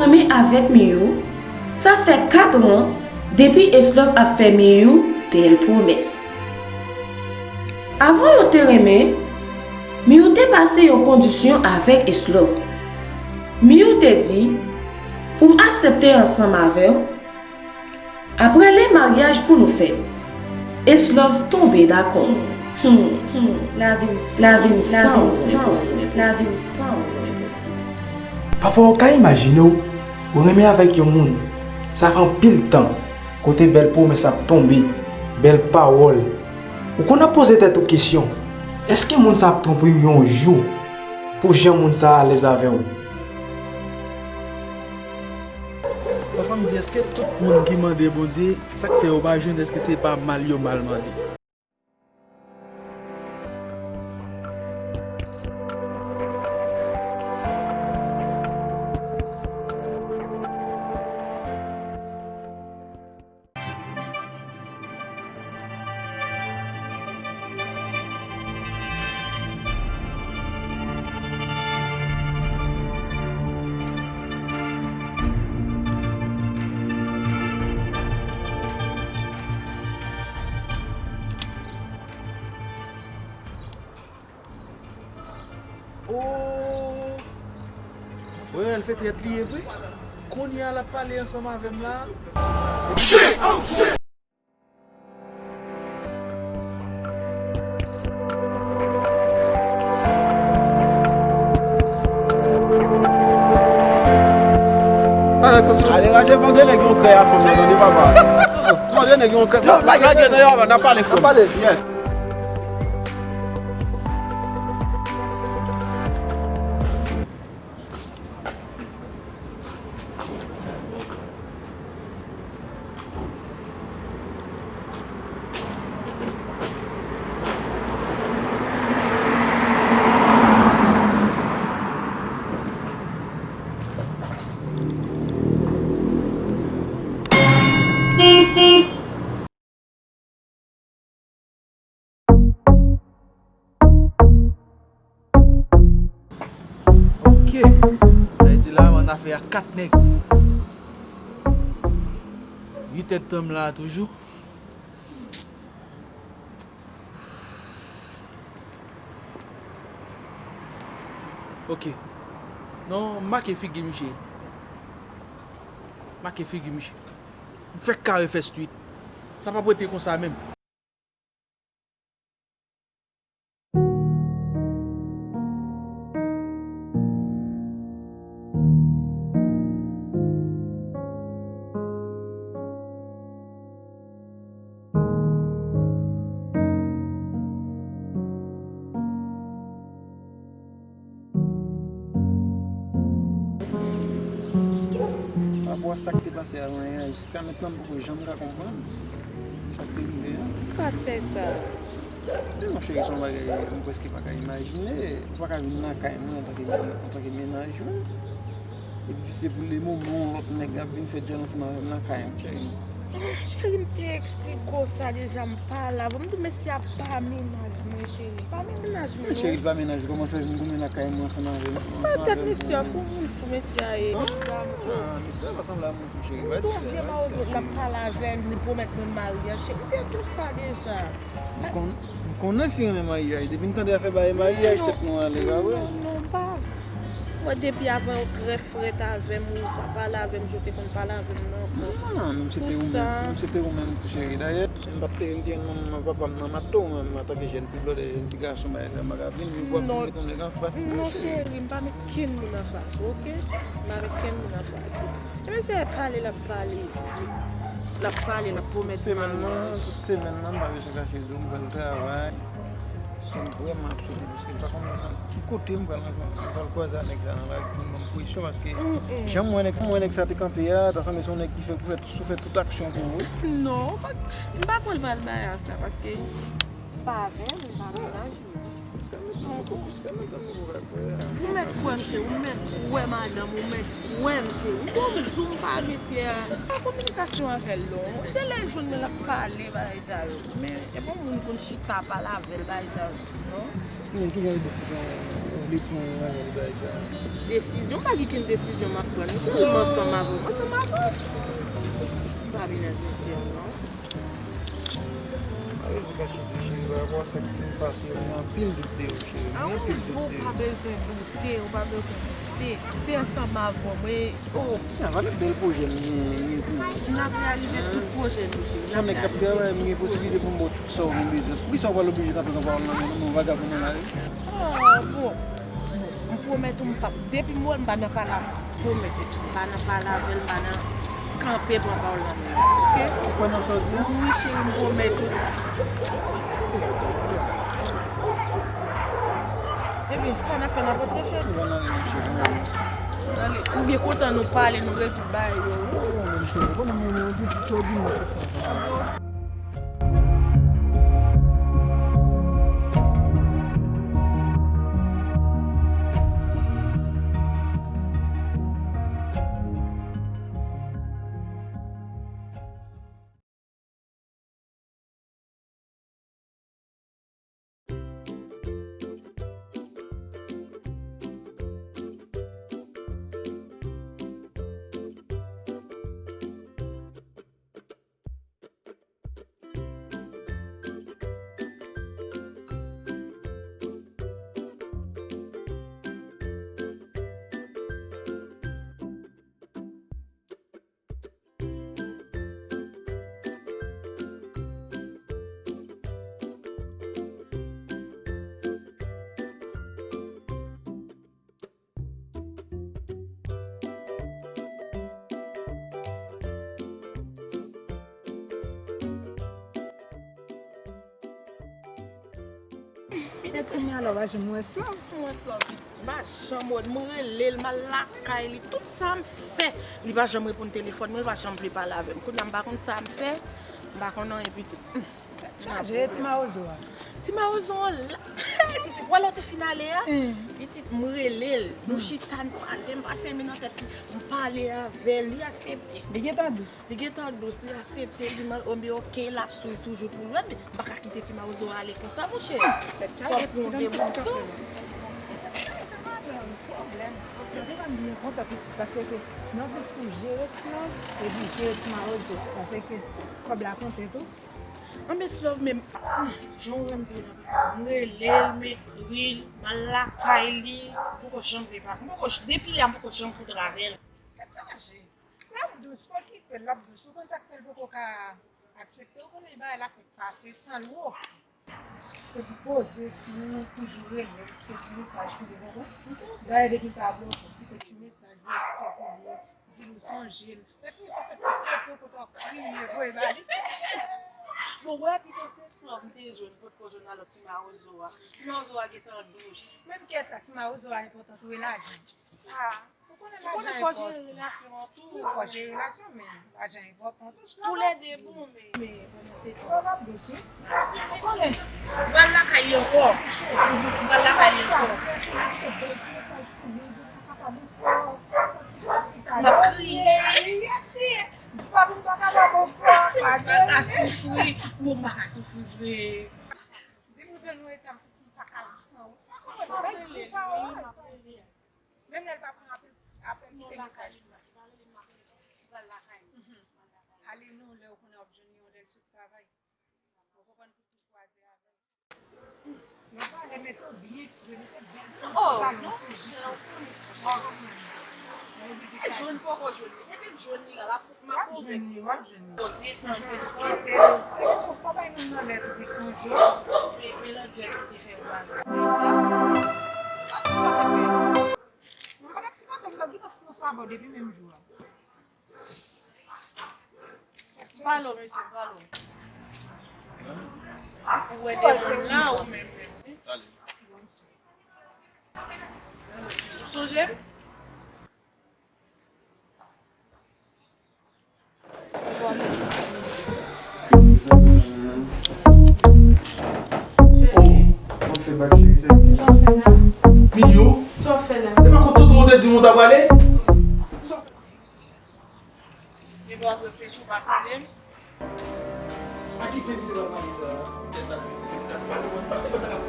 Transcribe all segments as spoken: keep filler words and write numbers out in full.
Renmen avèk Miyou, sa fè kat an depi Eslòv ap fè Miyou bèl pwomès. Avan yo te renmen, Miyou te pase yon kondisyon avèk Eslòv. Miyou te di, pou m aksepte ansanm avè w, apre lè maryaj pou nou fè. Eslòv tonbe dakò. Hmm, hmm, lavi m san ou enposib. Lavi m san ou enposib. Pafwa w ka imajine w, ou renmen avèk yon moun, sa fè anpil tan, kote bèl pwomès ap tonbe, bèl pawòl. Ou konn ap poze tèt ou kesyon, èske moun sa ap twonpe w yon jou pou jan moun sa alèz avè w? Pafwa m di, èske tout moun ki mande Bondye, sa k fè yo pa jwenn, èske se pa mal yo mal mande? Oh! Wè, l fè trèt li ye vre. Kounye a l ap pale ansanm avè m la. Ale raje, mande nèg yon krè a fanm nan, tande papa. Mande nèg yon krè. Lage nan yo, n ap pale fanm. N ap pale. Yes. Ok. Sa vle di la, m annafè ak kat nèg. Uit èdtan m la toujou. Ok. Non, make figi misye. Make figi misye. M fèk kare fè street. Sa p ap rete konsa menm. Pafwa, sa k te pase avan yè a, jiska mentnan, m poko janm ka konprann sa k te rive a. Sa k fè sa? Men, monchè, se yon bagay m prèske pa ka imajine. Ou pa ka vin lakay mwen antanke, antanke mennaj mwen. Epi se pou le moman yon lòt nèg ap vin fè djòl ansanm avè m lakay mwen, cheri. Oh, cheri, m te eksplike w sa deja, m pale avè w. M di w mesye a pa mennaj mwen, cheri. Pa mennaj mwen, non. Cheri, l pa mennaj ou, kòman l fè vin goumen lakay mwen ansanm avè m, ansanm avè m pou... Tèt mesye a fou, moun fou mesye a ye. Non, mesye a pa sanble a moun fou, cheri. Pa di sa, pa di sa, cheri. L ap pale avè m, li pwomèt mwen maryaj, cheri. M te di w sa deja. M konn, m konnen fi renmen maryaj. Depi m tande afè bay maryaj, tèt mwen ale, pa vre? Non, non, non, pa vre. Mwen depi avan yo trè frèt avè m, ou pa pale avè m jan w te konn pale avè m nan ankò. Non, non, menm si se te ou menm, menm si se te ou menm, cheri. Dayè, m p ap te, m te jwenn manman m, papa m nan mato, mwen menm, antanke jèn ti blòdè, jèn ti gason, bagay sa, m pa ka vin, ou ap vin met yon nèg anfas mwen, cheri. Non, cheri, m pa met kenn moun anfas ou, oke? M pa met kenn moun anfas ou. Ebyen, se pale l ap pale. L ap pale, l ap pwomèt maryaj. Tout semèn nan, tout semèn nan, m pa bezwen kache zo, m pral travay. E m vrèman ap swete, paske m pa konn ki kote m pral rankontre. M pral kwaze ak nèg sa nan lari, pou l ban m presyon, paske jan m wè nèg, jan m wè nèg sa te kanpe a, ta sanble se yon nèg ki fè, ki fè, ki fè tout aksyon pou ou. Non, m pa, m pa kwè l pral bay a sa, paske pa avè m, li pa mennaj li. Jiska mentnan, jiska mentnan, m poko ka kwè. Ou mèt kwè m, cheri, ou mèt kwè madanm, ou mèt kwè m, cheri. Ou konn di w m pa mesye a. Pa kominikasyon avè l non. Se lè l jwenn mwen l ap pale bagay sa yo. Men, e pa yon moun konn chita pale avè l bagay sa yo, non. Men ki jan de desizyon ou Li pran yon bagay sa. Desizyon, pa gen kenn desizyon m ap pran. Nou sèlman ansanm avè w. Ansanm avè w. M pa vin nan desizyon, non. Pa bezwen kache tou, cheri, pa rapò a sa ki fin pase, ou gen anpil dout de ou, cheri. Ou gen anpil dout de ou. Ou pa bezwen doute, ou pa bezwen doute. Se ansanm avè w, mwen, oh. Sa va, lòt bèl pwojè m gen, m gen pou ou. N ap reyalize tout pwojè nou, cheri. Jan nèg k ap travay, m gen posiblite pou m ba w tout sa ou gen bezwen. Poukisa ou pral oblije kanpe pran pawòl nan men nou, yon vagabon nan lari? Ah, bon. M pwomèt ou m p ap, depi m wè l, m pa nan pale avè l. Pwomèt ou sa. M pa nan pale avè l, m pa nan kanpe pran pawòl nan men l. Oke? Ou kwè nan sa w di a? Wi, cheri, m pwomèt ou sa. Ebyen, sa n ap fè, n ap antre, cheri? Nou pral ale, cheri, nou ale. Ou byen kontan nou pale, nou rezoud bagay yo. Wi, wi, cheri. Bon, mwen, mwen, mwen, mwen, mwen, mwen, Petèt kounye a la w pa janm wè Slav. Mwen Slav pitit, m pa janm wè l. M rele l, m al lakay li, tout sa m fè, li pa janm reponn telefòn mwen, li pa janm vle pale avè m. Kounye a m pa konn sa m fè, m pa konn anyen pitit. Tèt chaje, ti mawozo a. Ti mawozo an la. Pitit, wè lè w te fin ale a? Pitit, m rele l. Nou chita, n pale, m pase men nan tèt li. M pale avè l, li aksepte. Li gentan dous. Li gentan dous, li aksepte, li mande, oh, men oke, l ap swiv toujou pou l wè, men m pa ka kite ti mawozo a ale konsa, monchè. Fò m pran yon de moso. Pwoblèm. Mwen te konn byen kontan pitit, paske nan plis pou jere Slav, epi jere ti mawozo, paske kòb la konte tou. Anben Slav menm, jan w wè m te nan pitit, m rele l, m ekri l, m al lakay li, m poko janm vle pase, m poko, depi lè a m poko janm koute avè l. Tèt chaje. L ap dous, pa okipe l, l ap dous. Ou konn sa k fè l poko ka aksepte? Ou konnen bagay la fèk pase san l wo. Se pou poze, si w toujou rele l, kite ti mesaj pou li, konprann? Dayè depi l pa bloke w, kite ti mesaj, voye ti kèk videyo, di l ou sonje l. Lè fini sa, fè ti foto kote w ap kriye, voye ba li. Bon, wè pito se Slav m te jwenn, m potko jwenn a lòt ti mawozo a. Ti mawozo a gentan dous. Menm kè sa, ti mawozo a enpòtan tou, e lajan. Ah. Ou konnen lajan enpòtan. Ou konnen fò jere relasyon an tou. Wi, fò jere relasyon, men lajan enpòtan tou. Toulède bon, men. Men, bon, se sa. Sa va dous, wi. Ou konnen. M pral lakay li ankò. M pral lakay li ankò. M ap kriye. Di papi m pa kapab ankò. M pa ka soufri. Bon, m pa ka soufri vre. Di m rive nan eta m santi m pa ka viv san ou. M pa konprann. Bèl pawòl sa w di a. Menm lè l pa pran apèl, apèl, kite mesaj. Mhm. Ale non, lè ou konnen w ap jwenn li, yon lè l sot travay. Ou konprann, pou tou kwaze avè l. Mwen pale, mete w byen fre, mete bèl ti pantalon sou pitit. Ou konprann? Jwenn poko jwenn li. Depi m jwenn li la, l ap M ap jwenn li, w ap jwenn li. Poze san riske. Kite l. Epi tou, fò bay moun nan lè tou, li sonje w. E, e lòt djèz ki te fè yon bagay. Sa? Sa w te fè? Mwen pa t ap sipòte l, m t ap gentan fè yon sabò depi menm jou a. Pale w, mesye, pale w. Ou wè de moun la, ou menm, menm. Ou sonje m? Cheri. Oh, mwen fè bak cheri, se. Sa w fè la? Miyou? Sa w fè la? E pa kont tonton w te di m ou ta prale? Epi w ap reflechi, w pa sonje m? Ki fè misye nan mari sa? Tèt la, misye, misye la.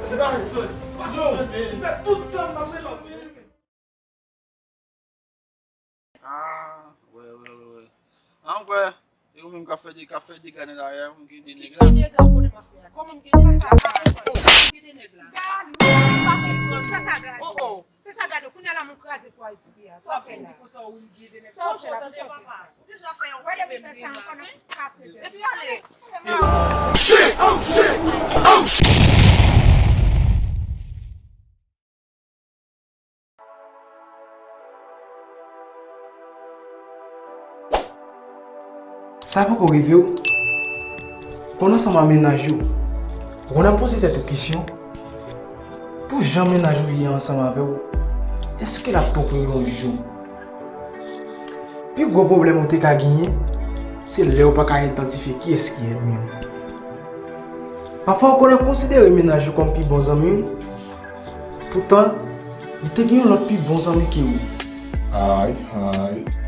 Misye pa sot. Yo, m fè tout tan m ap se lòt. Ah, wè, wè, wè, wè. An kwè, e ou menm k ap fè de, k ap fè dega nan lari a, ou gen de nèg la. Ki dega ou konnen m ap fè a? Kòman m gen de nèg la? Ou gen de nèg la? Gad, mwen pa fè tout sa, sa gade. Oh, oh. Se sa gade, kounye a la m kraze pou Ayiti a. Sa w fè la? Sa w fè la? Sa w fè la? Ou deja fè yon pye menm deja. Epi ale. Sa poko rive w? Konn ansanm a mennaj ou, ou konn ap poze tèt ou kesyon, pou jan mennaj ou ye ansanm avè w, èske l ap twonpe w yon jou? Pi gwo pwoblèm ou te ka genyen, se lè ou pa ka idantifye kiyès ki ènmi w. Pafwa ou konn ap konsidere mennaj ou kòm pi bon zanmi w, poutan li te gen yon lòt pi bon zanmi ke ou. Ay, ay.